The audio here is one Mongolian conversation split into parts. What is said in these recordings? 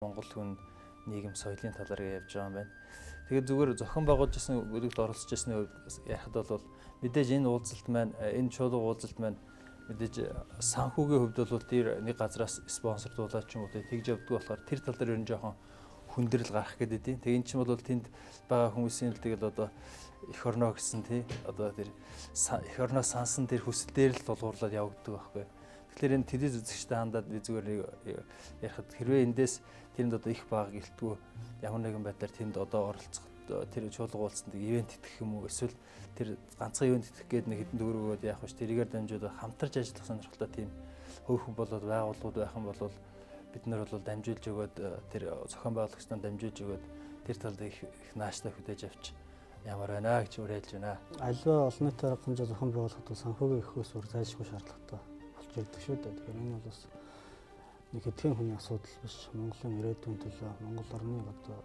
Монгол хүн нийгэм соёлын талаар явж байгаа юм байна. Тэгээд зүгээр зохион байгуулж ирсэн бүлэгт оролцож ирсний хувьд ярихад бол мэдээж энэ уулзалт маань, энэ чуулга уулзалт маань мэдээж санхүүгийн хувьд бол тэр нэг газраас спонсордуулаад ч юм уу тэгж явдаг болохоор тэр тал дээр ер нь жоохон хүндрэл гарах гэдэг тийм. Тэгээ эн чинь бол тэнд байгаа хүмүүсийн л тэгэл одоо эх орноо гэсэн тий одоо тэр эх орноо сансан тэр хүсэл дээр л тулгуурлаад явагддаг байхгүй. Тэгэхээр энэ телевиз үзэгчтэй хандаад би зүгээр нэг ярихад хэрвээ эндээс тэнд одоо их бага гэлтгүү ямар нэгэн байдлаар тэнд одоо оролцох тэр чуулга уулзсанд ивент итгэх юм уу эсвэл тэр ганцхан ивент итгэх гээд нэг хэдэн төгрөг өгөөд яах вэ? Тэрийгээр дамжуулаад хамтарч ажиллах сонирхолтой тийм хувь хүн болоод байгууллагууд байх юм бол бид нар бол дамжуулж өгөөд тэр зохион байгуулагчдаа дамжуулж өгөөд тэр талд их их нааштай хүлээж авч ямар байна гэж уриалж байна. Аливаа олон нийтийн арга хэмжээ зохион байгуулахад бол санхүүгийн их ус үр зайлшгүй шаардлагатай болж ирдэг шүү дээ. Тэгэхээр энэ бол бас нэг хэдхэн хүний асуудал биш. Монголын ирээдүйн төлөө, Монгол орны одоо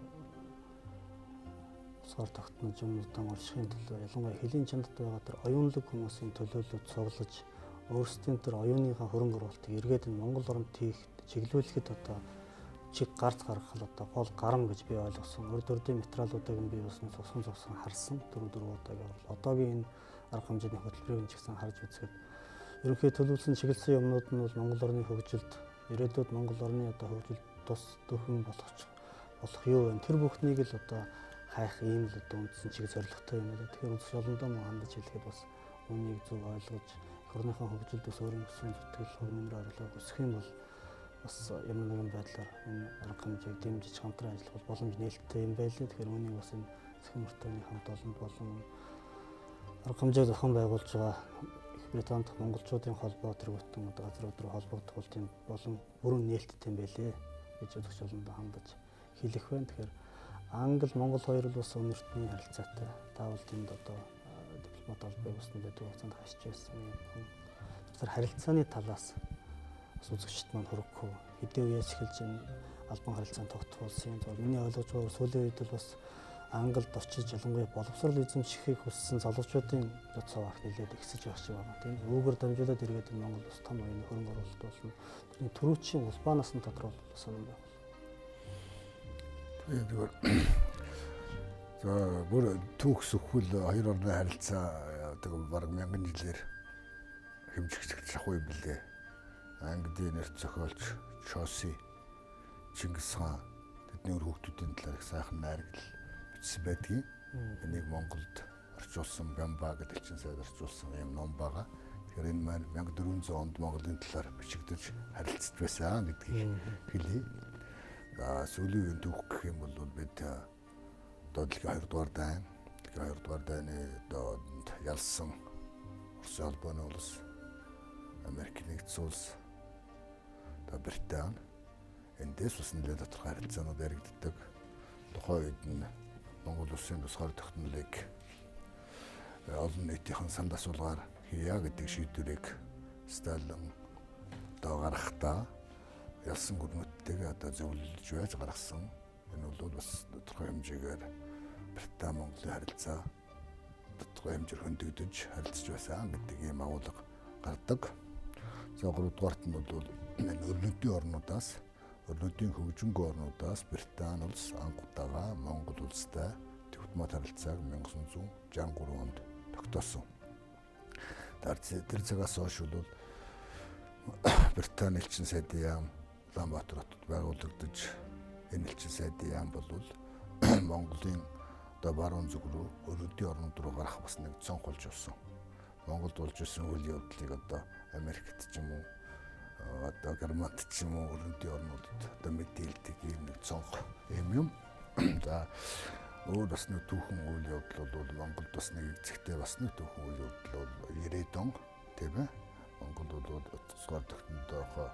усгаар тогтнож юмнуудаа оршихын төлөө, ялангуяа хөлийн чанарт байгаа тэр оюунлаг хүмүүсийн төлөөлөл цуглаж өөрсдийн тэр оюуныхаа хөрөнгө оруулалтыг эргээд энэ Монгол оронд хийх чиглүүлэхэд одоо чиг гарц гаргах нь одоо гол гарам гэж би ойлгосон. Урд урдын материалуудыг нь би бас цугсан цугсан харсан. Дөрөв дөрөв удаагийн бол одоогийн энэ арга хэмжээний хөтөлбөрийг нь ч гэсэн харж үзэхэд ерөнхий төлөвлөсөн чиглэсэн юмнууд нь бол Монгол орны хөгжилд, ирээдүйд Монгол орны одоо хөгжилд тус дөхөн болох юу вэ? Тэр бүхнийг л одоо хайх ийм л одоо үндсэн чиг зорилготой юм байна. Тэгэхээр үзэгч олондоо мөн хандаж хэлэхэд бас үүнийг зөв ойлгож эх орныхоо хөгжилд бас өөрийн өссөн зүтгэл хувь нэмрээ оруулах өсөх юм бол бас ямар нэгэн байдлаар энэ арга хэмжээг дэмжиж хамтран ажиллах боломж нээлттэй юм байлээ. Тэгэхээр үүнийг бас энэ цэхэн мөртөөний хамт олонд болон арга хэмжээг зохион байгуулж байгаа Их Британд монголчуудын холбоо тэргүүтэн одоо газрууд руу холбогдох бол тийм болон бүрэн нээлттэй юм байлээ гэж үзэгч олондоо хандаж хэлэх байна. Тэгэхээр Англи, Монгол хоёр л бас өнөртний харилцаатай. Таавал тэнд одоо дипломат албыг бас нэлээд хугацаанд хашиж байсан юм. Тэгэхээр харилцааны талаас бас үзэгчд маань хөрөгхөө хэдийн үеэс эхэлж энэ албан харилцаанд тогтхуулсан юм. Зөв миний ойлгож байгаагаар сүүлийн үед бол бас Англид очиж ялангуяа боловсрол эзэмшихийг хүссэн залуучуудын цов ах нэлээд ихсэж байх шиг байна. Тийм үүгээр дамжуулаад эргээд энэ Монгол бас том оюуны хөрөнгө оруулалт болно. Тэрний түрүүчийн улбаанаас нь тодорхойлол сонирн байх. Тэгэхээр за бүр түүх сөхвөл хоёр орны харилцаа одоо бараг мянган жилээр хэмжигдэх шахуу юм билээ. Английн нэр зохиолч Чоси, Чингис хаан тэдний үр хүүхдүүдийн талаар их сайхан найргал бичсэн байдгийг. Энийг Монголд орчуулсан Бямба гэдэг элчин сайд орчуулсан юм ном байгаа. Тэгэхээр энэ маань 1400 онд Монголын талаар бичигдэж харилцаж байсан гэдгийг хэлье. За сүүлийн үеийн түүх гэх юм бол бид одоо дэлхийн 2 дугаар дайн, дэлхийн 2 дугаар дайны одоо ялсан Оросын холбооны улс, Америк нэгдсэн улс, одоо Британи эндээс бас нэлээд тодорхой харилцаанууд яригддаг. Тухайн үед нь Монгол улсын тусгаар тогтнолыг олон нийтийн санд асуулгаар хийя гэдэг шийдвэрийг Сталин одоо гаргахдаа ялсан гүрнүүдтэйгээ одоо зөвлөж байж гаргасан. Энэ бол бас тодорхой хэмжээгээр Британи Монголын харилцаа тодорхой хэмжээр хөндөгдөж харилцаж байсан гэдэг ийм агуулга гардаг. За 3 дугаарт нь бол энэ өрнөдийн орнуудаас, өрнөдийн хөгжингүй орнуудаас Британи улс анх удаага Монгол улстай дипломат харилцааг 1963 онд тогтоосон. Тэр цагаас хойш бол Британи элчин сайдын яам Улаанбаатар хотод байгуулагдаж, энэ элчин сайдын яам бол Монголын одоо баруун зүг рүү өрнөдийн орнууд руу гарах бас нэг цонх болж явсан. Монголд болж исэн үйл явдлыг одоо Америкт ч юм уу одоо Германд ч юм уу өрнөдийн орнуудад одоо мэдээлдэг ийм нэг цонх юм юм. За өөр бас нэг түүхэн үйл явдал бол Монголд бас нэг эцэгтэй бас нэг түүхэн үйл явдал бол 90-ад он тийм ээ. Монгол бол тусгаар тогтнодоохоо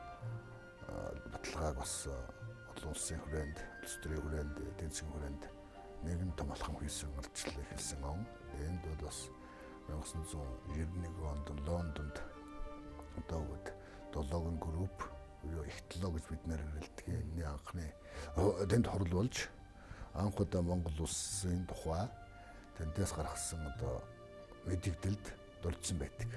баталгааг бас олон улсын хүрээнд, улс төрийн хүрээнд, эдийн засгийн хүрээнд нэгэн том алхам хийсэн арчлал эхэлсэн он. Энд бол бас 1991 онд Лондонд одоо үд долоогийн групп буюу их долоо гэж бид нэрлэдэг. Энэний анхны тэнд хурал болж анх удаа Монгол улсын тухай тэндээс гаргасан одоо мэдэгдэлд дурдсан байдаг.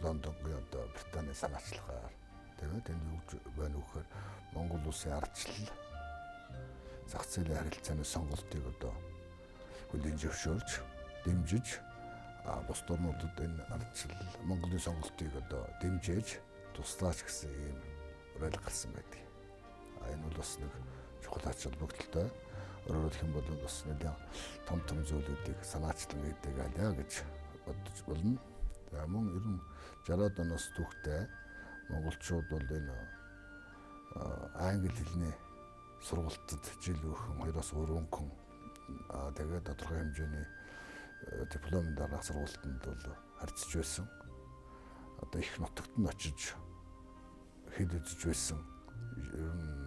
Лондонгийн одоо Британий санаачлагаар тийм ээ тэнд юу гэж байна вэ гэхээр Монгол улсын ардчлал зах зээлийн харилцааны сонголтыг одоо хүлээн зөвшөөрч, дэмжиж, бусад орнуудад энэ ардчилал Монголын сонголтыг одоо дэмжиж туслаач гэсэн ийм уриалга гарсан байдаг. Энэ бол бас нэг чухал ач холбогдолтой. Өөрөөр хэлэх юм бол бас нэлээд том том зүйлүүдийг санаачлан хийдэг алиа гэж бодож болно. За мөн ер нь 60-аад оноос түүхтэй монголчууд бол энэ англи хэлний сургалтад жил өөхөн 2-3 хүн тэгээд тодорхой хэмжээний дипломын дараах сургалтанд бол харьцаж байсан. Одоо их нутагт нь очиж хэл үзэж байсан.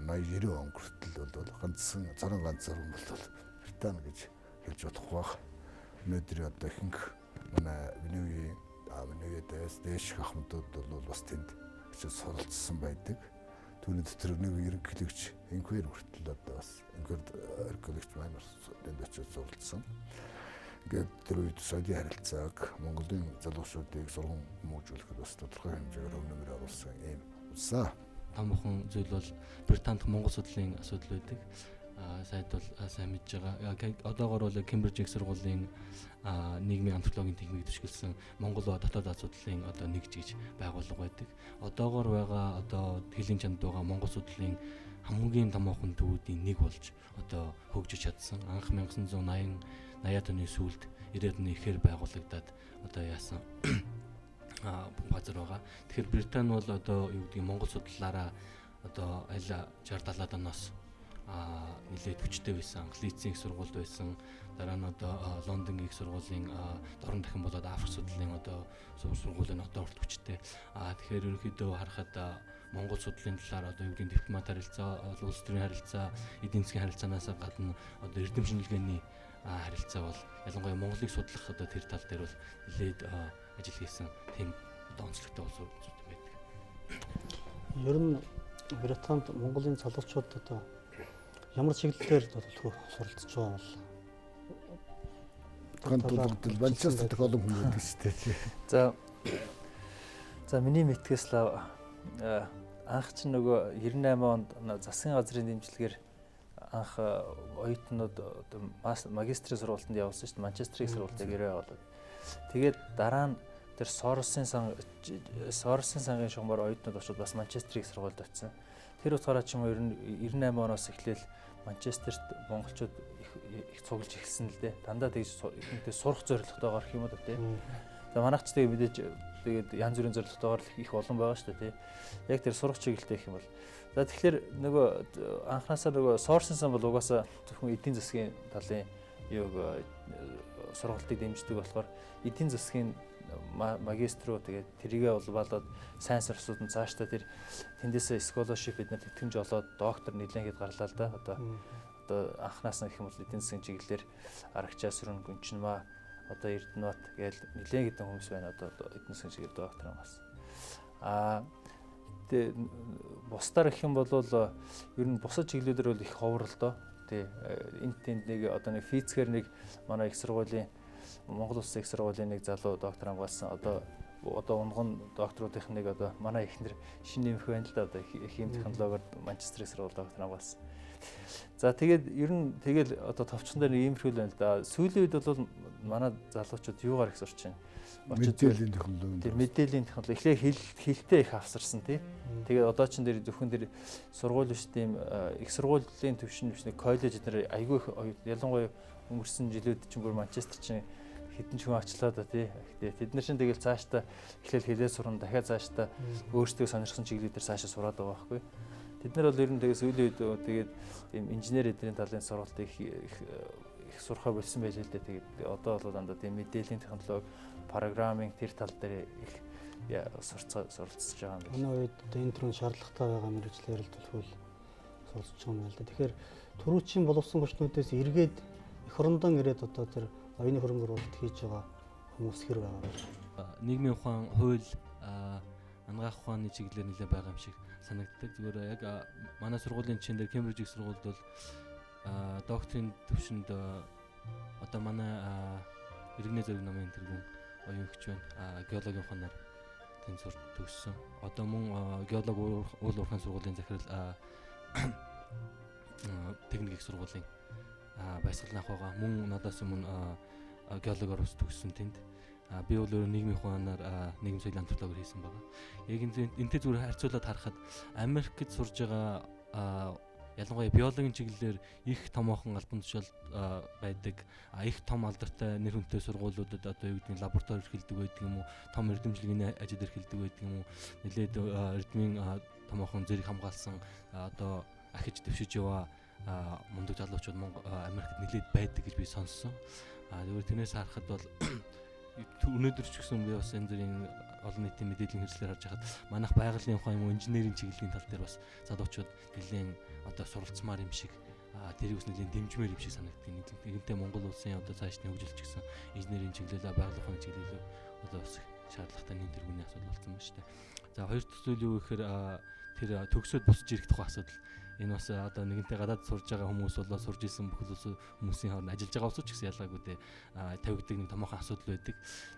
80 90 он хүртэл бол ганцхан цорын ганцаар хүн бол Британи гэж хэлж болох байх. Өнөөдөр одоо ихэнх манай миний үеийн миний үедээс дээш ахмадууд бол бас тэнд очиж суралцсан байдаг. Түүний дотор нэг ерөнхийлөгч инквер хүртэл одоо бас инквер ерөнхийлөгч маань бас тэнд очиж суралцсан. Ингээд тэр үед соёлын харилцааг Монголын залуучуудыг сурган хүмүүжүүлэхэд бас тодорхой хэмжээгээр өв нэмэр оруулсан юм улсаа. Томоохон зүйл бол Британид Монгол судлалын асуудал байдаг. Сайд бол сайн мэдж байгаа. Одоогор бол Кембриж их сургуулийн нийгмийн антропологийн техникийг түшгэлсэн Монгол дотоод асуудлын одоо нэгж гэж байгууллага байдаг. Одоогор байгаа одоо хөлийн чанд байгаа Монгол судлалын хамгийн томоохон төвүүдийн нэг болж одоо хөгжиж чадсан. Анх 1980 80-ад оны сүүлд 90-ад оны эхээр байгуулагдаад одоо яасан газар байгаа. Тэгэхээр Британи бол одоо юу гэдгийг Монгол судлалаараа одоо аль 60 70-аад оноос нэлээд хүчтэй байсан. Англицийн их сургуульд байсан. Дараа нь одоо Лондонгийн их сургуулийн дорн дахин болоод Африк судлалын одоо сургуулийн одоо хүртэл хүчтэй. Тэгэхээр ерөнхийдөө харахад Монгол судлалын талаар одоо юу гэдгийг дипломат харилцаа, улс төрийн харилцаа, эдийн засгийн харилцаанаас гадна одоо эрдэм шинжилгээний харилцаа бол ялангуяа Монголыг судлах одоо тэр тал дээр бол нэлээд ажил хийсэн тийм одоо онцлогтой улс байдаг. Ер нь Британд Монголын залуучууд одоо ямар чиглэлээр суралцж байгаа бол Гантулгад Манчестер дэх олон хүн байдаг шүү дээ. За миний мэтгэс л анх чинь нөгөө 98 онд засгийн газрын дэмжлэгээр анх оюутнууд одоо магистрийн сургалтанд явуулсан шүү дээ. Манчестерийн сургуультыг гэрээ явуулаад. Тэгээд дараа нь тэр Соросын сангийн шугамар оюутнууд очоод бас Манчестерийн сургуульд очсон. Тэр утгаараа ч юм уу ер нь 98 оноос эхлээл Манчестерт монголчууд их цуглаж эхэлсэн л дээ. Дандаа тэгж ихэнхдээ сурах зорилготойгоор гэх юм уу тий. За манайх ч тэгээ мэдээж тэгээд янз бүрийн зорилготойгоор их олон байгаа шүү дээ тий. Яг тэр сурах чиглэлтэй гэх юм бол. За тэгэхээр нөгөө анханасаа нөгөө Сорсын сан бол угаасаа зөвхөн эдийн засгийн талын юуг сургалтыг дэмждэг болохоор эдийн засгийн магистр руу тэгээд тэрийгэ улбаалаад сайн сурсууд нь цаашдаа тэр тэндээсээ scholarship бид нар тэтгэмж олоод доктор нэлээд хэд гарлаа л да. Одоо анханаас нь гэх юм бол эдийн засгийн чиглэлээр Арагчаа сүрэн Гүнчинмаа одоо Эрдэнэбат гээл нэлээд хэдэн хүмүүс байна одоо эдийн засгийн чиглэл доктор хамаас. Тэгээ бусдаар гэх юм бол ер нь бусад чиглэлээр бол их ховор л доо. Тий энд тэнд нэг одоо нэг физикээр нэг манай их сургуулийн Монгол Улсын их сургуулийн нэг залуу доктор хамгаалсан. Одоо унган докторуудынх нэг одоо манай эхнэр шинэ нэмэх байна л да одоо хим технологиор Манчестерийн сургууль доктор хамгаалсан. За тэгээд ер нь тэгэл одоо товчхон дээр нэг иймэрхүү л байна л да. Сүүлийн үед бол манай залуучууд юугаар их сурч байна? Мэдээллийн технологи. Тэр мэдээллийн технологи эхлээ хэлтэй их авсарсан тий. Тэгээд одоо ч тэр зөвхөн тэр сургууль биш тийм их сургуулийн түвшин биш нэг коллеж эднэр айгүй их ялангуяа өнгөрсөн жилүүд чинь бүр Манчестер чинь хэдэн ч хүн очлоо да тий. Тэд нар чинь тэгэл цаашдаа эхлээл хэлээ сурна дахиад цаашдаа өөрсдөө сонирхсан чиглэлээр цаашаа сураад байгаа байхгүй. Тэд нар бол ер нь тэгээ сүүлийн үед тэгээд ийм инженер эдний талын сургалтыг их сурахаа болсон байл л дээ. Тэгээд одоо бол дандаа тийм мэдээллийн технологи, программинг тэр тал дээр их суралцж байгаа юм байна. Манай үед одоо энэ төрлийн шаардлагатай байгаа мэргэжлээр л төлөвлөл суралцж байгаа юм байна л да. Тэгэхээр түрүүчийн боловсон хүчнүүдээс эргээд эх орондоо ирээд одоо тэр оюуны хөрөнгө оруулалт хийж байгаа хүмүүс хэр байгаа вэ? Нийгмийн ухаан, хууль, анагаах ухааны чиглэлээр нэлээд байгаа юм шиг санагддаг. Зүгээр яг манай сургуулийн жишээн дээр Кембриж их сургуульд бол докторийн түвшинд одоо манай иргэний зэрэг намын тэргүүн оюун хч байна. Геологийн ухаанаар тэнд сурч төгссөн. Одоо мөн геолог уул уурхайн сургуулийн захирал техник их сургуулийн баясгалан авах байгаа. Мөн надаас өмнө геологоор бас төгссөн тэнд. Би бол өөрөө нийгмийн ухаанаар нийгэм соёлын антропологоор хийсэн байгаа. Яг энэтэй зүгээр харьцуулаад харахад Америкт сурж байгаа ялангуяа биологийн чиглэлээр их томоохон албан тушаал байдаг. Их том алдартай нэр хүндтэй сургуулиудад одоо юу гэдэг нь лаборатори эрхэлдэг байдаг юм уу, том эрдэмжлэгийн ажил эрхэлдэг байдаг юм уу, нэлээд эрдмийн томоохон зэрэг хамгаалсан одоо ахиж дэвшиж яваа мундаг залуучууд Монгол Америкт нэлээд байдаг гэж би сонссон. Зүгээр тэрнээс харахад бол өнөөдөр ч гэсэн би бас энэ зэрийн олон нийтийн мэдээллийн хэрэгслээр харж байхад манайх байгалийн ухаан юм уу инженерийн чиглэлийн тал дээр бас залуучууд нэлээд одоо суралцмаар юм шиг тэрийг бас нэлээд дэмжмээр юм шиг санагддаг. Нэгэнтээ Монгол улсын одоо цаашны хөгжил ч гэсэн инженерийн чиглэл, байгалийн ухааны чиглэл одоо бас шаардлагатай нэн тэргүүний асуудал болсон байна шүү дээ. За хоёр дахь зүйл юу гэхээр тэр төгсөөд бусж ирэх тухай асуудал. Энэ бас одоо нэгэнтээ гадаад сурж байгаа хүмүүс болоо сурж исэн бүх хүмүүсийн хооронд ажиллаж байгаа улсууд ч гэсэн ялгаагүй дээ тавигдаг нэг томоохон асуудал байдаг.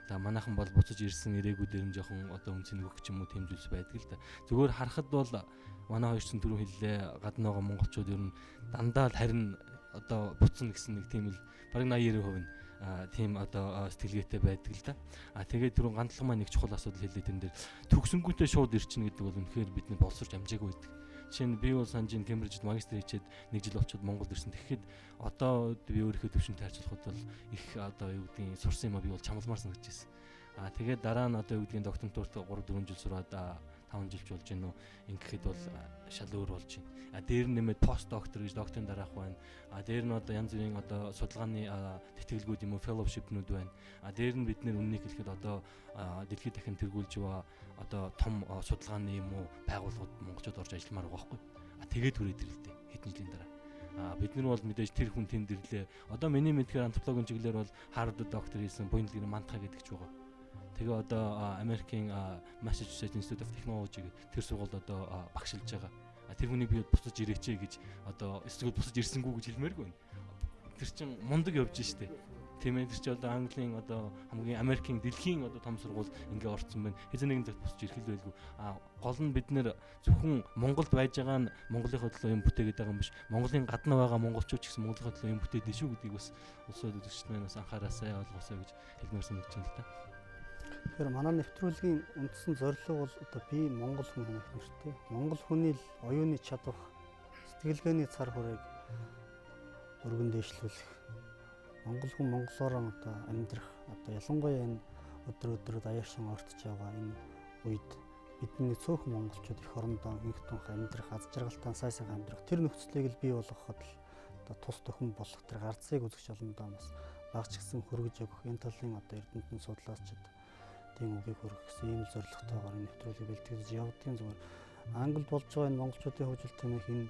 За манайхан бол буцаж ирсэн ирээгүүдээр нь жоохон одоо үнцэн өгөх ч юм уу тийм зүйлс байдаг л да. Зүгээр харахад бол манай хоёр ч түрүү хэллээ гадна байгаа монголчууд ер нь дандаа л харин одоо буцна гэсэн нэг тийм л бараг 80 90% нь тийм одоо сэтгэлгээтэй байдаг л да. А тэгээд түрүүн гандлага маань нэг чухал асуудал хэллээ тэн дээр төгсөнгүүтээ шууд ирчихнэ гэдэг бол үнэхээр бид нар боловсрч амжаагүй байдаг. Жишээ нь би бол санаж ин Кембрижид магистр хийчихэд нэг жил болчиход Монголд ирсэн. Тэгэхэд одоо би өөрийнхөө төвшөнтэй харьцуулахад бол их одоо юу гэдгийг сурсан юм а би бол чамламар санагдаж байсан. А тэгээд дараа нь одоо юу гэдгийг докторантурт 3 4 жил сураад 5 жилч болж гинүү. Ингэхэд бол шал өөр болж байна. А дээр нь нэмээд пост доктор гэж докторын дараах байна. А дээр нь одоо янз бүрийн одоо судалгааны тэтгэлгүүд юм уу fellowship-нүүд байна. А дээр нь бид нэр үннийг хэлэхэд одоо дэлхийд дахин тэргүүлж яваа одоо том судалгааны юм уу байгууллагууд монголчууд орж ажилламаар байгаа байхгүй. А тэгээд хүрээд ирлээ хэдэн жилийн дараа. А бид нар бол мэдээж тэр хүн тэнд ирлээ. Одоо миний мэдхээр антропологийн чиглэлээр бол Harvard доктор хийсэн Буян-Дэлгэрийн Мантха гэдэг ч байгаа. Тэгээ одоо Америкийн Massachusetts Institute of Technology гэх тэр сургуульд одоо багшилж байгаа. Тэр хүнийг би буцаж ирээч гэж одоо эсвэл буцаж ирсэнгүү гэж хэлмээргүй байна. Тэр чин мундаг явж штэ. Тийм ээ, тэр чи одоо Английн одоо хамгийн Америкийн дэлхийн одоо том сургууль ингээ орцсон байна. Хэзээ нэгэн цагт буцаж ирэх л байлгүй. А гол нь бид нэр зөвхөн Монголд байж байгаа нь Монголынхоо төлөө юм бүтээгээд байгаа юм биш. Монголын гадна байгаа монголчууд ч гэсэн Монголынхоо төлөө юм бүтээдэй шүү гэдгийг бас улсууд үзэгчд маань бас анхаараасай ойлгосоо гэж хэлмээр санагдаж байна л та. Тэгэхээр манай нэвтрүүлгийн үндсэн зорилго бол одоо би монгол хүн гэх нэртэй. Монгол хүний л оюуны чадвар, сэтгэлгээний цар хурааг өргөн дэвшлүүлэх. Монгол хүн монголоор одоо амьдрах, одоо ялангуяа энэ өдөр өдрөд аяаршин ортож байгаа энэ үед бидний цөөхөн монголчууд эх орондоо инх тунх амьдрах, аз жаргалтай сайн сайхан амьдрах тэр нөхцөлийг л бий болгоход л одоо тус төхөн болох тэр гарцыг үзэгч олондоо бас багч гэсэн хөргөж өгөх энэ талын одоо эрдэмтэн судлаачид тийм үгийг хүргэх гэсэн ийм л зорилготойгоор энэ нэвтрүүлгийг бэлтгэж явдгийн. Зүгээр Англид болж байгаа энэ монголчуудын хөгжил тэмээх энэ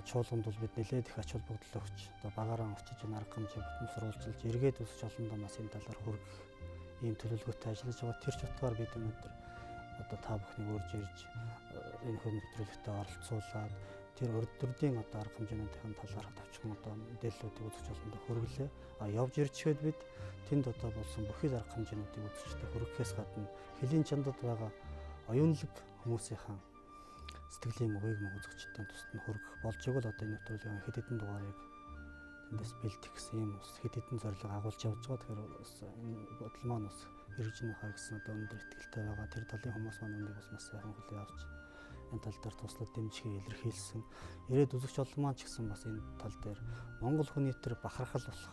чуулганд бол бид нэлээд их ач холбогдол өгч одоо багаараа очиж энэ арга хэмжээ бүтэн сурвалжилж эргээд үзэж олондоо бас энэ талаар хүргэх ийм төлөвлөгөөтэй ажиллаж байгаа. Тэр ч утгаар бид өнөөдөр одоо та бүхнийг урьж ирж энэ хөө нэвтрүүлэгтээ оролцуулаад тэр урд төрдийн одоо арга хэмжээнүүдийн талаарх товчхон одоо мэдээллүүдийг үзэж олондоо хүргэлээ. А явж ирчгээд бид тэнд одоо болсон бүхий л арга хэмжээнүүдийг үзэгчдэд хүргэхээс гадна хөлийн чандад байгаа оюунлаг хүмүүсийнхаа сэтгэлийн үгийг мөн үзэгчдэд тусад нь хүргэх болж игэл одоо энэ нэвтрүүлгийн хэд хэдэн дугаарыг тэндээс бэлтгэх гэсэн ийм ус хэд хэдэн зорилго агуулж явж байгаа. Тэгэхээр бас энэ бодол маань бас хэрэгжинэ хаа гэсэн одоо өндөр итгэлтэй байгаа. Тэр талын хүмүүс маань үүнийг бас маш сайхан хүлээн авч энэ тал дээр туслаад дэмжихээ илэрхийлсэн. Ирээд үзэгч олон маань ч гэсэн бас энэ тал дээр Монгол хүний тэр бахархал болох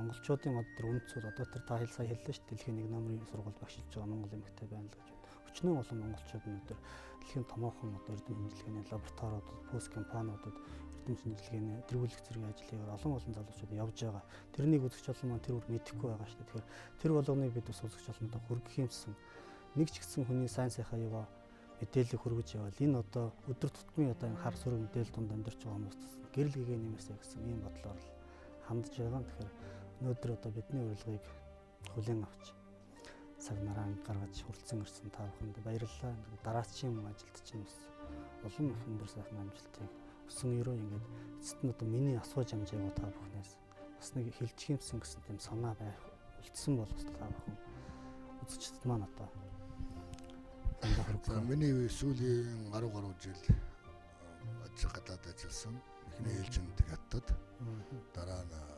монголчуудын одоо тэр үнэт зүйл одоо тэр та хэл сая хэллээ шүү дээ. Дэлхийн нэг номерын сургуульд багшилж байгаа монгол эмэгтэй байна л гэж байна. Өчнөө олон монголчууд өнөөдөр дэлхийн томоохон одоо эрдэм шинжилгээний лабораториудад, пөс компаниудад эрдэм шинжилгээний тэргүүлэх зэргийн ажлыг олон олон залуучууд явж байгаа. Тэрнийг үзэгч олон маань тэр үр мэдэхгүй байгаа шүү дээ. Тэгэхээр тэр болгоныг бид бас үзэгч олондоо хүргэх юмсан. Нэг ч гэсэн хүний сайн сайхаа яваа мэдээлэл хүргэж явбал энэ одоо өдөр тутмын одоо энэ хар сүрэг мэдээлэл дунд амьдарч байгаа хүмүүст гэрэл гэгээ нэмээсэй гэсэн ийм бодлоор л хандж байгаа. Тэгэхээр өнөөдөр одоо бидний урилгыг хүлээн авч цаг нараа гаргаж хүрэлцэн ирсэн та бүхэнд баярлалаа. Дараачийн ажилд чинь бас улам их өндөр сайхан амжилтыг өсөн өрөө ингээд эцэст нь одоо миний асууж амжаагүй та бүхнээс бас нэг хэлчих юмсан гэсэн тийм санаа байх үлдсэн бол бас та бүхэн үзэгчдэд маань одоо За миний сүүлийн 10 гаруй жил ажил гадаад ажилласан. Эхний ээлжинд Хятад, дараа нь